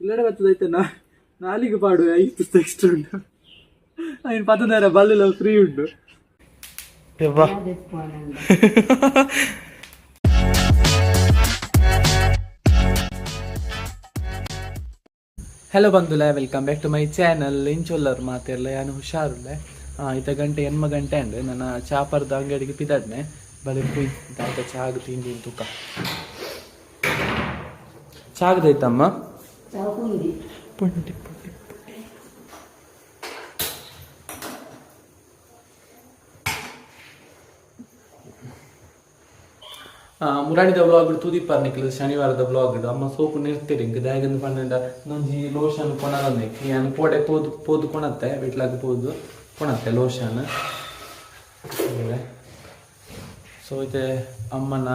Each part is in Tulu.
ಇಲ್ಲಡೆ ಬರ್ತದೈತೆ ನಾ ನಾಲಿಗೆ ಪಾಡುವೆ ಐದು ಎಕ್ಸ್ಟ್ರಾ ಉಂಟು. ಐನ್ ಪತ್ತೊಂದರ ಬಲ್ಲೆಲ್ಲ ಫ್ರೀ ಉಂಟು. ಹಲೋ ಬಂಧುಲೆ, welcome back to my channel. ಇಂಚೊಲ್ಲರ್ ಮಾತೆರ್ಲ ಯಾನು ಹುಷಾರುಲ್ಲೆ. ಇತ್ತ ಗಂಟೆ ಎನ್ಮ ಗಂಟೆ ಅಂಡ್ ನನ್ನ ಚಾಪರ್ದ ಅಂಗಡಿಗೆ ಪಿದಡ್ನೆ. ಬಲೆ ಪುಯ್ ದಾತ ಚಾಗ್ ತಿಂಡಿ ತುಕ ಚಾಗದೈತಮ್ಮ. ಪುಂಡಿ ಪುಂಡಿ ಪುಂಡಿ. ಮುರಾಣಿದ ವ್ಲಾಗ್ ತೂದಿಪ್ಪಾರ್ ನಿಕ್ಲು ಶನಿವಾರದ ವ್ಲಾಗ್. ಅಮ್ಮ ಸೋಪು ನಿರ್ತೀರಿ ಇಂಕ್ ದಾಯಗಂದು ಪಂಡ ಒಂಜಿ ಲೋಷನ್ ಕೊನರಂದೆ ಯಾನ್ ಕೋಡೆ ಪೋದು ಪೋದು ಕೊಣತ್ತೆ, ವಿಟ್ಲಾಗ್ ಪೋದು ಕೊಣತ್ತೆ ಲೋಷನ್. ಸೊ ಇತ್ತೆ ಅಮ್ಮನ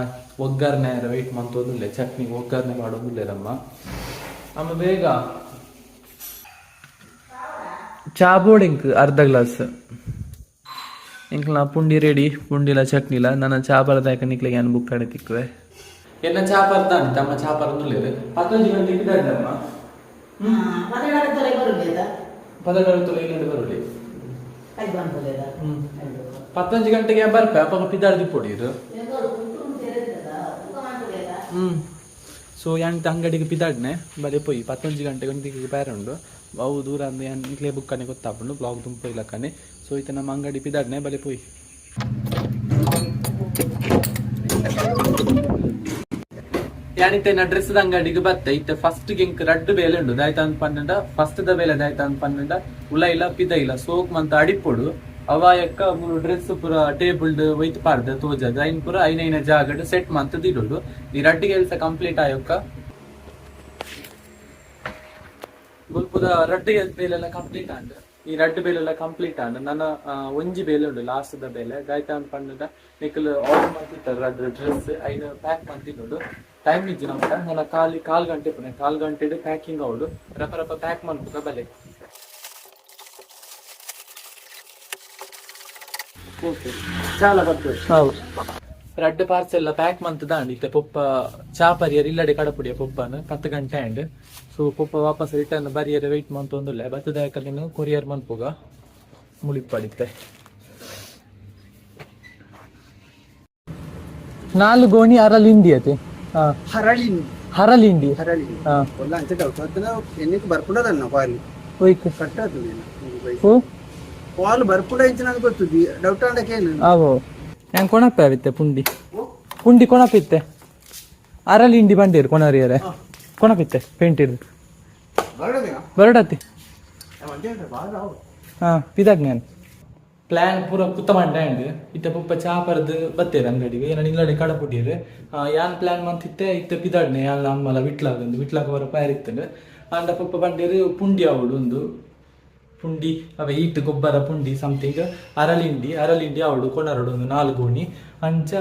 ಒಗ್ಗರಣೆ ವೆಯ್ಟ್ ಮಂತೊಂದುಲ್ಲೆ, ಚಟ್ನಿ ಒಗ್ಗರಣೆ ಮಾಡೋದುಲ್ಲೇರಮ್ಮ. ಅಮ್ಮ ಬೇಗ ಚಾ ಬೋಡಿಂಕ್ ಅರ್ಧ ಗ್ಲಾಸ್. ಎಂಕ್ಲ ಪುಂಡಿ ರೆಡಿ, ಪುಂಡಿಲ ಚಟ್ನಿಲ. ನನ್ನ ಚಾ ಬರದಾಕ ನಿಕ್ಲಿಗೆ ಯಾನ್ ಬುಕ್ ಆಡಿ ತಿಕ್ಕುವೆ. ಎನ್ನ ಚಾ ಬರ್ದಾನೆ ತಮ್ಮ ಚಾ ಬರಂದುಲ್ಲೇರು. ಪತ್ತೊಂಜಿ ಗಂಟೆಗೆ ಇದ್ದಾಡಮ್ಮ. ಪದಗಳು ತುಲೆ ಇಲ್ಲಡೆ ಬರುಲಿ. ಪತ್ತೊಂಜಿ ಗಂಟೆಗೆ ಬರ್ಪೆ, ಅಪ್ಪ ಪಿದಾಡ್ದಿ ಪೊಡಿರು. ಸೊ ಯಾನ್ ಅಂಗಡಿಗೆ ಪಿದಾಡ್ನೆ, ಬಲೆ ಪೋಯಿ. ಪತ್ತೊಂಜಿ ಗಂಟೆಗೆ ಒಂದು ಬೇರೆ ಉಂಡು. ಅವು ದೂರ ಅಂದು ಯಾನ್ ನಿಕ್ಲೆ ಬುಕ್ಕನೆ ಗೊತ್ತಾಪುಂಡು, ಬ್ಲಾಗ್ ತುಂಪು ಇಲ್ಲಕ್ಕನೆ. ಸೊ ಇತ್ತೆ ನಮ್ಮ ಅಂಗಡಿ ಪಿದಾಡ್ನೆ, ಬಲೆ ಪೋಯಿ. ಯಾನಿತ್ತೆ ನಾ ಡ್ರೆಸ್ ಅಂಗಡಿಗೆ ಬತ್ತೆ. ಇತ್ತೆ ಫಸ್ಟ್ ಗೆಂಕ್ ರಡ್ಡು ಬೇಲೆ ಉಂಡು. ದಾಯ್ತ ಅಂದ್ ಪನ್ನಂಡ ಫಸ್ಟ್ the ಬೇಲೆ ದಾಯ್ತ ಅಂದ್ ಪನ್ನಂಡ ಉಲ ಇಲ್ಲ ಪಿದ ಇಲ್ಲ ಸೋಕ್ ಮಂತ ಅಡಿಪೊಡು. ಅವಾಯಕ್ಕ ಮೂರು ಡ್ರೆಸ್ ಪೂರ ಟೇಬಲ್ ಒಯ್ತು ಪಾರ್ದ ತೋಜದ ಐನ್ ಪೂರ ಐನ ಐನ ಜಾಗಡ್ ಸೆಟ್ ಮಂತ ದಿಡೋಡು. ಈ ರಡ್ಡು ಕೆಲಸ ಕಂಪ್ಲೀಟ್ ಆಯೊಕ್ಕ ಗುಲ್ಪುದ ರಡ್ಡು ಬೇಲೆಲ್ಲ ಕಂಪ್ಲೀಟ್ ಆಂಡ್. ಈ ರಡ್ಡು ಬೇಲೆಲ್ಲ ಕಂಪ್ಲೀಟ್ ಆಂಡ್. ನನ್ನ ಒಂಜಿ ಬೇಲೆ ಉಂಡು, ಲಾಸ್ಟ್ the ಬೇಲೆ. ದಾಯ್ತ ಅಂದ್ ಪಂಡ ನಿಕಲ್ ಆರ್ಡರ್ ಮಂತಿತ್ತಾರೆ ರಡ್ಡು ಡ್ರೆಸ್, ಐನ ಪ್ಯಾಕ್ ಮಂತಿನೋಡು. ಟೈಮ್ ಇಜ್ಜಿ ನಮ್ಕ. ನನ್ನ ಖಾಲಿ ಕಾಲ್ ಗಂಟೆ ಪುಣೆ, ಕಾಲ್ ಗಂಟೆ ಪ್ಯಾಕಿಂಗ್ ಅವಡು. ರಪ ರಪ ಪ್ಯಾಕ್ ಮನ್ಪುಗ, ಬಲೆ. ಓಕೆ, ಚಾಲ ಬರ್ತದೆ. ಹೌದು, ರಡ್ಡು ಪಾರ್ಸೆಲ್ ಪ್ಯಾಕ್ ಮಂತದ. ಇತ್ತೆ ಪೊಪ್ಪ ಚಾ ಪರಿಯರ್ ಇಲ್ಲಡೆ ಕಡಪುಡಿಯ ಪೊಪ್ಪನ. 10 ಗಂಟೆ ಅಂಡ್. ಸೊ ಪೊಪ್ಪ ವಾಪಸ್ ರಿಟರ್ನ್ ಬರಿಯರ್ ವೆಯ್ಟ್ ಮಂತೊಂದುಲ್ಲೆ. ಬತ್ತದ ನೀನು ಕೊರಿಯರ್ ಮನ್ಪುಗ ಮುಳಿಪಡಿತ್ತೆ. ನಾಲ್ ಗೋಣಿ ಅರಳಿಂಡಿ ಅತೆ. ಹರಳಿಂಡಿ. ಹರಳಿಂಡಿ. ಹರಳಿಂಡಿ. ಹಾ. ಒಲ್ಲ ಅಂಚೆ ಡೌಟ್ ಅದನ್ನ ಎನ್ನಿಕ್ ಬರ್ಪುಂಡದನ್ನ ಪಾಲು. ಒಯ್ಕ್? ಕಟ್ಟದು. ಓ. ಪಾಲು ಬರ್ಪುಂಡ ಇಂಚಿನ ಗೊತ್ತುದಿ ಡೌಟ್ ಅಂಡಕೇನು. ಆವೋ, ഞാൻ ಕೊಣಪ್ಪೆ ಆವಿತ್ತೆ. ಪುಂಡಿ ಪುಂಡಿ ಕೊಣಪಿತ್ತೆ. ಅರಳಿಂಡಿ ಬಂಡೀರು ಕೊಣರಿಯರೆ ಕೊಣಪಿತ್ತೆ ಪೇಂಟ್ ಇರ್ದು ಬರಡತ್ತಿ. ಹಾ, ಪಿದಾಗ್ ನಾನು ಪ್ಲಾನ್ ಪೂರ ಕುತ್ತ ಮಂಡೆ ಅಂಡ್. ಇತ್ತೆ ಪುಪ್ಪ ಚಾ ಪರ್ದು ಬತ್ತೇರು ಅಂಗಡಿಗೆ. ಏನ ಇಲ್ಲಡೆ ಕಡಪುಡಿಯರು. ಯಾನ್ ಪ್ಲಾನ್ ಮಂತಿತ್ತೆ ಇತ್ತೆ ಪಿದಾಡ್ನೆ ಯಾನ್ ಅಮ್ಮಲ ವಿಟ್ಲಾಗಂದು ವಿಟ್ಲಾಗ ಬರ ಪಯರಿತ್ತಂಡು. ಅಂಡ ಪುಪ್ಪ ಬಂಡೇರು ಪುಂಡಿ ಆವಡು ಒಂದು ಪುಂಡಿ ಅವೆ ಈಟ್ ಗೊಬ್ಬರ ಪುಂಡಿ ಸಮಥಿಂಗ್ ಅರಳಿಂಡಿ ಅರಳಿಂಡಿ ಆವಡು ಕೊಣರಡು ಒಂದು ನಾಲ್ಕು ಗೋಣಿ. ಅಂಚ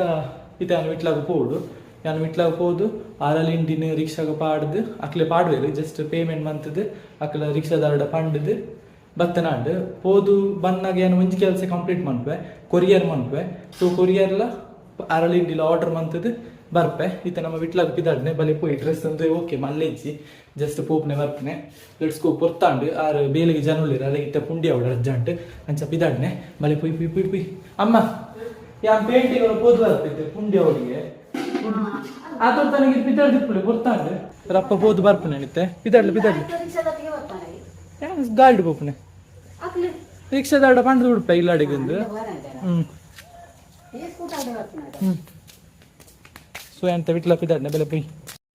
ಇತ್ತೆ ಯಾನ್ ವಿಟ್ಲಾಗ ಪೋಡು. ಯಾನ್ ವಿಟ್ಲಾಗ ಪೋದು ಅರಳಿಂಡಿನ ರಿಕ್ಷಾಗ ಪಾಡ್ದು, ಅಕ್ಲೆ ಪಾಡ್ವೇರು, ಜಸ್ಟ್ ಪೇಮೆಂಟ್ ಮಂತದ್ದು ಅಕ್ಲ ರಿಕ್ಷಾದಾರಡ ಪಂಡದು ಬತ್ತನಾಂಡ್. ಪೋದು ಬನ್ನಾಗ ಏನು ಒಂಜಿ ಕೆಲಸ ಕಂಪ್ಲೀಟ್ ಮನ್ಪೆ, ಕೊರಿಯರ್ ಮನ್ಪೆ. ಸೊ ಕೊರಿಯರ್ಲ ಅರಳಿಂಡಿಲ ಆರ್ಡರ್ ಮಂತದ್ದು ಬರ್ಪೆ. ಇತ್ತೆ ನಮ್ಮ ವಿಟ್ಲಾಗ ಪಿದಾಡ್ನೆ, ಬಲೆ ಪೋಯಿ. ಡ್ರೆಸ್ ಅಂದ್ರೆ ಓಕೆ ಮಲ್ಲೆಜ್ಜಿ, ಜಸ್ಟ್ ಪೋಪ್ನೆ ಬರ್ಪನೆ. Let's go. ಪೊರ್ತಾಂಡು ಆರು ಬೇಲಿಗೆ ಜನ ಉಳ್ಳೇರು ಅಲ್ಲ. ಇತ್ತೆ ಪುಂಡಿ ಅವಡು ಅರ್ಜೆಂಟ್. ಅಂಚ ಪಿದಾಡ್ನೆ, ಬಲೆ ಪೊಯ್ ಪೊಯ್ ಪೊಯ್ ಪೊಯ್. ಅಮ್ಮ, ಯಾನ್ ಪೇಂಟಿಗೆ ಪೋದು ಬರ್ಪಿತ್ತೆ ಪುಂಡಿ ಅವಳಿಗೆ. ಆತೊರ್ ತನಗೆ ಪಿದಾಡ್ದಿಪ್ಪುಲೆ. ಪೊರ್ತಾಂಡು ರಪ್ಪ ಪೋದು ಬರ್ಪುನೆ. ಇತ್ತೆ ಪಿದಾಡ್ಲಿ ಪಿದಾಡ್ಲಿ. ಗಾಲ್ಡ್ ಪೋಪುನೆ ರಿಕ್ಷಾದಾಡ ಪಂಡ್ದು ಉಡುಪ ಇಲ್ಲಾಡಿಗಂದು. ಹ್ಮ್ ಹ್ಮ್. ಸೊ ಎಂತ ವಿಟ್ಲ ಪಿದಾಡ್ನೆ, ಬೆಲೆ ಪೊಯ್.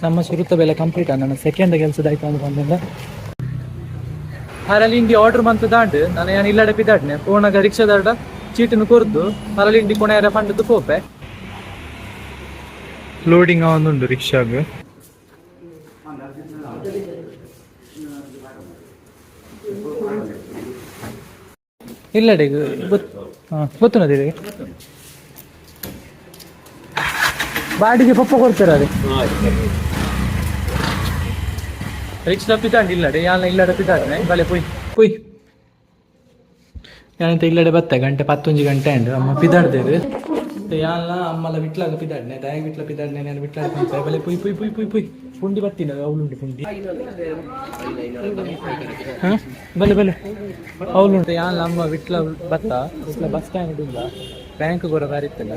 ನಮ್ಮ ಸುರುತ ಬೆಲೆ ಕಂಪ್ಲೀಟ್. ನನ್ನ ಸೆಕೆಂಡ್ ಕೆಲಸದ ಆಯ್ತು ಅಂದ್ರೆ ಬಂದ ಹರಳಿಂಡಿ ಆರ್ಡರ್ ಮಂತ್ ದಾಂಡ್. ನಾನು ಯಾನ್ ಇಲ್ಲಡೆ ಪಿದಾಡ್ನೆ. ಪೋನಾಗ ರಿಕ್ಷಾದಾಡ ಚೀಟಿನ ಕೊರ್ದು ಹರಳಿಂಡಿ ಕೊನೆಯರ ಪಂಡದ್ದು ಪೋಪೆ. ಲೋಡಿಂಗ್ ಒಂದುಂಡು ರಿಕ್ಷಾಗ್. ಇಲ್ಲಡೆ ಗೊತ್ತು, ಹಾಂ ಗೊತ್ತು. ನದಿ ಬಾಡಿಗೆ ಪಪ್ಪ ಕೊಡ್ತಾರೆ ಅದೇ ರಿಕ್ಷಾ ಪಿದಾಂಡ್ ಇಲ್ಲಡೆ. ಯಾನ್ ಇಲ್ಲಡೆ ಪಿದಾಡ್ನೆ, ಬಲೆ ಪೊಯ್ ಪೊಯ್. ಯಾನಂತ ಇಲ್ಲಡೆ ಬತ್ತೆ. ಗಂಟೆ ಪತ್ತೊಂಜಿ ಗಂಟೆ ಅಂಡ್. ಅಮ್ಮ ಪಿದಾಡ್ದೇರು. ಯಾನ್ಲ ಅಮ್ಮಲ ವಿಟ್ಲಾಗ ಪಿದಾಡ್ನೆ, ದಾಯ ವಿಟ್ಲ ಪಿದಾಡ್ನೆ. ನಾನು ವಿಟ್ಲಾಗ ಪಂಪೆ ಬಲೆ. ಪುಯ್ ಪುಯ್ ಪುಯ್ ಪುಯ್ ಪುಯ್. ಪುಂಡಿ ಬತ್ತಿನ ಅವಳುಂಟು ಪುಂಡಿ. ಹಾ? ಬಲೆ ಬಲೆ, ಅವಳುಂಟು. ಯಾನ್ಲ ಅಮ್ಮ ವಿಟ್ಲ ಬತ್ತ, ವಿಟ್ಲ ಬಸ್ ಸ್ಟ್ಯಾಂಡ್ ಇಲ್ಲ, ಬ್ಯಾಂಕ್ ಕೂಡ ಬಾರಿತ್ತಲ್ಲ.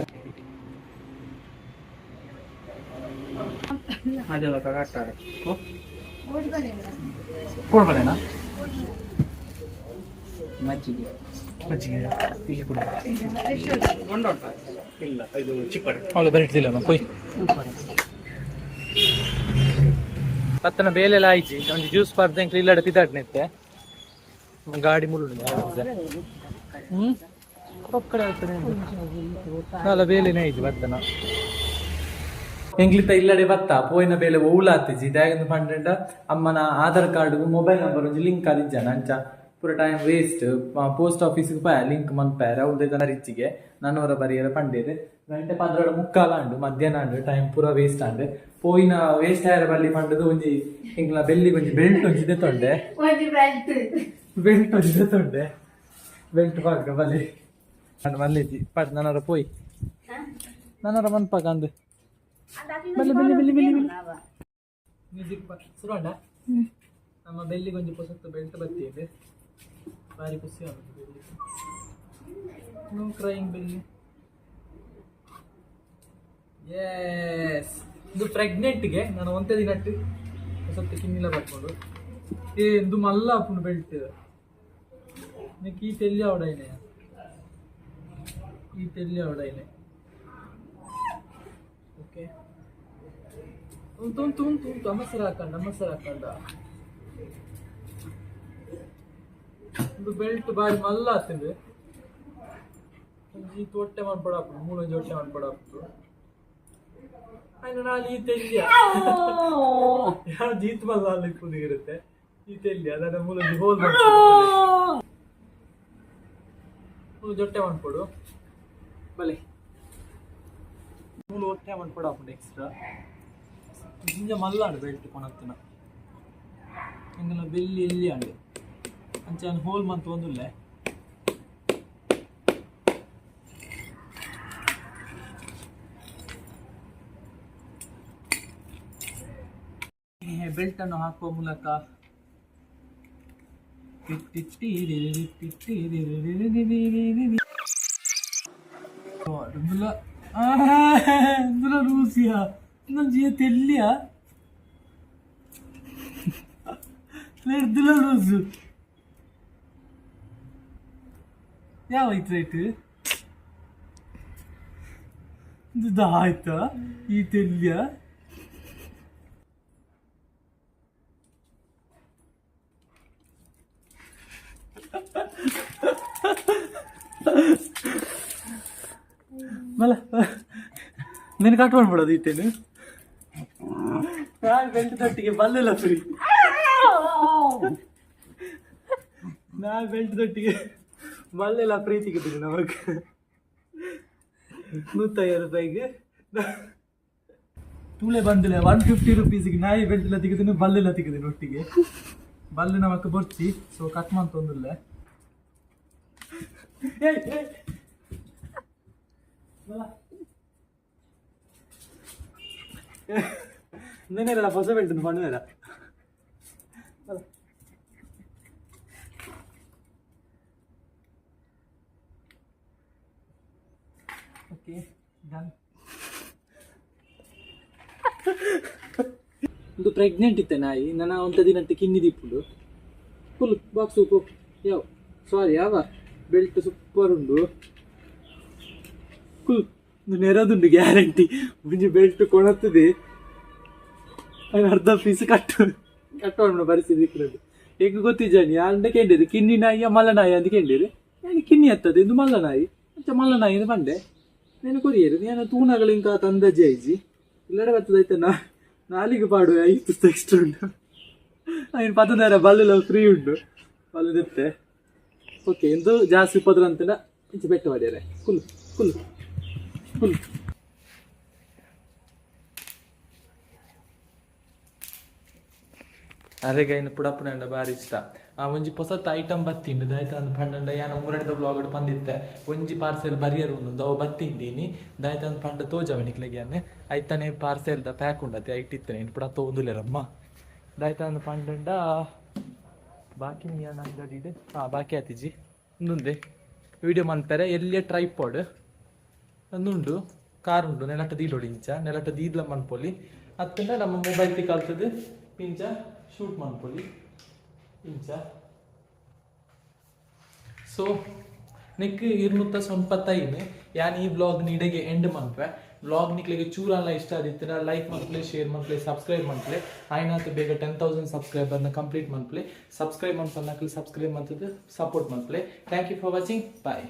ಕೊಡ್ಬಲೇನಾ? ಮಜ್ಜಿಗೆ. ಮಜ್ಜಿಗೆ ಹೀಗೆ ಕೊಡು. ಇಲ್ಲ, ಇದು ಚಿಕ್ಕಡೆ. ಅವಳು ಬರಿಟ್ಟಿಲ್ಲ ಕೊಯ್. ಪತ್ತನ ಬೇಲೆಲ್ಲ ಆಯ್ಚಿ. ಒಂಜಿ ಜ್ಯೂಸ್ ಪಾರ್ದ ಇಲ್ಲಡೆ ಪಿದಾಡ್ನೆತ್ತೆ. ಗಾಡಿ ಮುಳ್ಳು. ಪಕ್ಕಡೆ ಆಗ್ತದೆ. ನಾಲ ಬೇಲೆನೇ ಐಜಿ ಬತ್ತನ. ಎಂಗ್ಲಿತ ಇಲ್ಲಡೆ ಬತ್ತ ಪೋಯಿನ ಬೇಲೆ ಓಲ ಆತಿಜಿ. ದಾಯಂದು ಪಂಡೆಂಡ ಅಮ್ಮನ ಆಧಾರ್ ಕಾರ್ಡ್ ಮೊಬೈಲ್ ನಂಬರ್ ಒಂಜಿ ಲಿಂಕ್ ಆದಿಜ್ಜಾನ. ಅಂಚ ಪೂರ ಟೈಮ್ ವೇಸ್ಟ್. ಪೋಸ್ಟ್ ಆಫೀಸ್ಗೆ ಪಾಯ ಲಿಂಕ್ ಮನ್ಪಾಯರ ಅವ್ದೆ ರಿಚ್ಚಿಗೆ ನನ್ನವರ ಬರಿಯರ ಪಂಡೇರು. ಗಂಟೆ 12:45 ಆಂಡು, ಮಧ್ಯಾಹ್ನ ಆಂಡು. ಟೈಮ್ ಪೂರ ವೇಸ್ಟ್ ಆಂಡು. ಪೋಯಿನ ವೇಸ್ಟ್ ಆಯರ ಬಲ್ಲಿ ಪಂಡದು ಒಂಜಿ ಎಂಗ್ಲ ಬೆಲ್ಲಿಗೆ ಒಂಜಿ ಬೆಲ್ಟ್ ಒಂಜಿ ದೆತ್ತೊಂಡೆ. ಬೆಲ್ಟ್ ಒಂಜಿ ದೆತ್ತೊಂಡೆ. ಬೆಲ್ಟ್ ಪಾಡ್ಕ ಬಲಿ. ನಾನು ಮಲ್ಲಿಜಿ ಪಾಡ್. ನನ್ನವರ ಪೋಯಿ, ನನ್ನವರ ಮನ್ಪಾಕ ಅಂದು. ಬಲ್ಲಿ ಬಲ್ಲಿ ಬಲ್ಲಿ ಬಲ್ಲಿ ಬಲ್ಲಿ. ಮ್ಯೂಸಿಕ್ ಶುರುಂಡ. ನಮ್ಮ ಬೆಲ್ಲಿಗೆ ಒಂಜಿ ಪೊಸತ್ತು ಬೆಲ್ಟ್ ಬತ್ತಿದೆ. ಭಾರಿ ಖುಷಿ ಆಗುತ್ತೆ belly. No crying belly. Yes, ಇದು ಪ್ರೆಗ್ನೆಂಟ್ಗೆ. ನಾನು ಒಂದೇ ದಿನಟ್ಟು ಹೊಸತ್ತು ಕಿನ್ನಿಲ ಬರ್ಕೊಂಡು. ಏ, ಇಂದು ಮಲ್ಲ ಆಪುಂಡು ಬೆಲ್ಟ್. ನಿಕ್ ಈ ತೆಲ್ಲಿ ಅವಡೈನೆ, ಈ ತೆಲ್ಲಿ ಅವಡೈನೆ. ಓಕೆ, ಉಂಟು ಉಂಟು ಉಂಟು ಉಂಟು. ಅಮಸರ ಹಾಕಂಡ, ಅಮಸರ ಹಾಕಂಡ. ಒಂದು ಬೆಲ್ಟ್ ಬಾರಿ ಮಲ್ಲ ಆಗ್ತದೆ. ಒಂಜಿ ಹೊಟ್ಟೆ ಮನ್ಪಡ ಹಾಪುಂಡು, ಮೂಲೊಂಜಿ ಹೊಟ್ಟೆ ಮನ್ಪಡ ಹಾಪುಂಡು. ಆಯ್ನ ನಾಲ್ ಈ ತೆಲ್ಲಿಯ ಯಾರು ಜೀತ್ ಮಲ್ಲ ಅಲ್ಲಿ ಇರುತ್ತೆ. ಈ ತೆಲ್ಲಿ ಅದನ್ನ ಮೂಲೊಂಜಿ ಹೋಲ್ ಮೂಲು ಜೊಟ್ಟೆ ಮನ್ಪೊಡು. ಬಲೆ, ಮೂಲು ಹೊಟ್ಟೆ ಮನ್ಪಡ ಹಾಪುಂಡು ಎಕ್ಸ್ಟ್ರಾ. ಜಿಂಜ ಮಲ್ಲಾಡು ಬೆಲ್ಟ್ ಕೊನತ್ತನ. ಎಂಗಲ ಬೆಲ್ಲಿ ಎಲ್ಲಿ ಆಂಡು. ಅಂಚ ಹೋಲ್ ಮಂತ್ ಒಂದುಲ್ಲೆ. ಬೆಲ್ಟ್ ಅನ್ನು ಹಾಕುವ ಮೂಲಕ. ಇಂದುಲ ಇಂದುಲ ಲೂಸಿಯಾ ಇನ್ನೊಂದು ತೆಲ್ಲಿಯ ನೆಡ್ದುಲ ಲೂಸು. ಯಾವ ಐತ್ ರೈಟ್? ಇದು ಆಯ್ತಾ? ಈ ತೆಲ್ಲಿಯ ಮಲ್ಲ ನೀನು ಕಟ್ ಮಾಡ್ಬಿಡೋದು ಇತ್ತೇನು. ನಾನು ಬೆಲ್ಟ್ ದೊಟ್ಟಿಗೆ ಬಲ್ಲೆಲ್ಲ ಫ್ರೀ. ನಾ ಬೆಲ್ಟ್ ದೊಟ್ಟಿಗೆ ಬಲ್ಲೆಲ್ಲ ಫ್ರೀ ಸಿಗುತ್ತಿದೆ ನಮಗ್ 150 ರೂಪಾಯಿಗೆ. ತೂಲೆ ಬಂದಿಲ್ಲ, 150 ರುಪೀಸ್ಗೆ ನಾಯಿ ಬೆಲ್ಟ್ ಎಲ್ಲ ತೆಗೆದು ಬಲ್ಲೆಲ್ಲ ತೆಗೆದಿನಿ ಒಟ್ಟಿಗೆ. ಬಲ್ಲೆ ನಮಕ್ ಬೊರ್ಚಿ, ಸೊ ಕಟ್ ಮಂತೊಂದುಲ್ಲೆ. ಏಯ್ ಏಯ್ ಬಲ. ನೆನೆಲ್ಲ ಹೊಸ ಬೆಲ್ಟ್ ಪಣ್ಣುವೆರ. ಬಲ. Okay, done. ಒಂದು ಪ್ರೆಗ್ನೆಂಟ್ ಇತ್ತೆ ನಾಯಿ. ನನ್ನ ಒಂತ ದಿನಕ್ಕೆ ಕಿನ್ನಿ ದಿಪ್ಪುಂಡು. ಫುಲ್ ಬಾಕ್ಸ್ ಯಾವ ಸಾರಿ ಯಾವ ಬೆಲ್ಟ್ ಸೂಪರ್ ಉಂಡು. ಫುಲ್ ನೆರದುಂಡು ಗ್ಯಾರಂಟಿ. ಒಂಜಿ ಬೆಲ್ಟ್ ಕೊಣತ್ತದೆ, ಅರ್ಧ ಪೀಸ್ ಕಟ್ಟು ಕಟ್ಟೋಣ ಪರಿಸ್ಥಿತಿ ಇಕ್ಕುಂಡು. ಎಂಕ್ ಗೊತ್ತಿಜ್ಜಾನಿ ಅಂಡ ಕೇಂಡಿರು ಕಿನ್ನಿ ನಾಯಿಯ ಮಲ್ಲ ನಾಯಿ ಅಂತ ಕೇಂಡಿರು. ನಾನು ಕಿನ್ನಿ ಹತ್ತದ, ಇಂದು ಮಲ್ಲ ನಾಯಿ ಅಂಚ ಮಲ್ಲ ನಾಯಿ ಅಂತ ಪಂಡೆ. నేను ಕೊರಿಯರು ನಾನು ತೂನಗಳು ಇಂಕ ಅಂದಾಜೆ ಆಯ್ಜಿ. ಇಲ್ಲಡೆ ಬರ್ತದ ನಾ ನಾಲಿಗೆ ಪಾಡುವೆ. ಐದು ಎಕ್ಸ್ಟ್ರಾ ಉಂಟು. ಐನು ಪತ್ತೊಂದರ ಬಲ್ಲೆಲ್ಲ ಫ್ರೀ ಉಂಟು. ಬಲ್ಲದಿತ್ತೆ. ಓಕೆ, ಇಂದು ಜಾಸ್ತಿ ಉಪದ್ರ ಅಂತೆಲ್ಲ ಇಂಚ ಬೆಟ್ಟ ಮಾಡ್ಯಾರೆ. ಕುಲ್ ಕುಲ್ ಕುಲ್. ಅರೆಗೈನ್ ಪುಡಪುನಂಡ ಬಾರಿ ಇಷ್ಟ. ಆ ಒಂಜಿ ಪೊಸತ್ ಐಟಮ್ ಬತ್ತಿಂಡು. ದಾಯ್ತ ಅಂದ್ ಪಂಡಂಡ, ಯಾನ್ ಮುರಡಿದ ಬ್ಲಾಗ್ ಪಂದಿತ್ತೆ, ಒಂಜಿ ಪಾರ್ಸೆಲ್ ಬರಿಯರ್ ಉಂಡು, ಅವು ಬತ್ತಿಂಡೀನಿ. ದಾಯ್ತ ಅಂದ್ ಪಂಡ ತೋಜವ ನಿಕ್ಲೆಗ್ ಯಾನ್. ಐತನೆ ಪಾರ್ಸೆಲ್ ದ ಪ್ಯಾಕ್ ಉಂಡತೆ, ಐಟ್ ಇತ್ತನೆ ಪುಡ ತೋಂದುಲೆರಮ್ಮ. ದಾಯ್ತ ಅಂದ್ ಪಂಡಂಡ, ಬಾಕಿ ಯಾನ್ ಅಂಗಡಿಡ್ ಹಾ ಬಾಕಿ ಆತಿಜಿ. ಉಂದುಂದೆ ವಿಡಿಯೋ ಮನ್ಪೆರೆ ಎಲ್ಲಿಯ ಟ್ರೈಪಾಡ್ ಉಂದುಂಡು. ಕಾರ್ ಉಂಡು, ನೆಲಟ ದೀಡೊಡು, ಇಂಚ ನೆಲಟ ದೀದ್ಲ ಮನ್ಪೊಲಿ, ಅತ್ತಂಡ ನಮ್ಮ ಮೊಬೈಲ್ ತಿಕಲ್ತದ ಇಂಚ ಶೂಟ್ ಮನ್ಪೊಲಿ ಇಂಚ. ಸೊ ನಿಕ್ 295. ಯಾನ್ ಈ ವ್ಲಾಗ್ ಇಡೆಗೆ ಎಂಡ್ ಮನ್ಪೆ. ವ್ಲಾಗ್ ನಿಕ್ಲೆಗೆ ಚೂರಲ್ಲ ಇಷ್ಟ ಆದಿತ್ತಿನ ಲೈಕ್ ಮನ್ಪುಲೆ, ಶೇರ್ ಮನ್ಪುಲೆ, ಸಬ್ಸ್ಕ್ರೈಬ್ ಮನ್ಪುಲೆ. ಆಯ್ನಾತ್ ಬೇಗ 10,000 ಸಬ್ಸ್ಕ್ರೈಬರ್ನ ಕಂಪ್ಲೀಟ್ ಮನ್ಪುಲೆ. ಸಬ್ಸ್ಕ್ರೈಬ್ ಮನ್ಪನ್ನಕ್ಲೆ ಸಬ್ಸ್ಕ್ರೈಬ್ ಮಂತದ್ದು ಸಪೋರ್ಟ್ ಮನ್ಪುಲೆ. Thank you for watching, bye.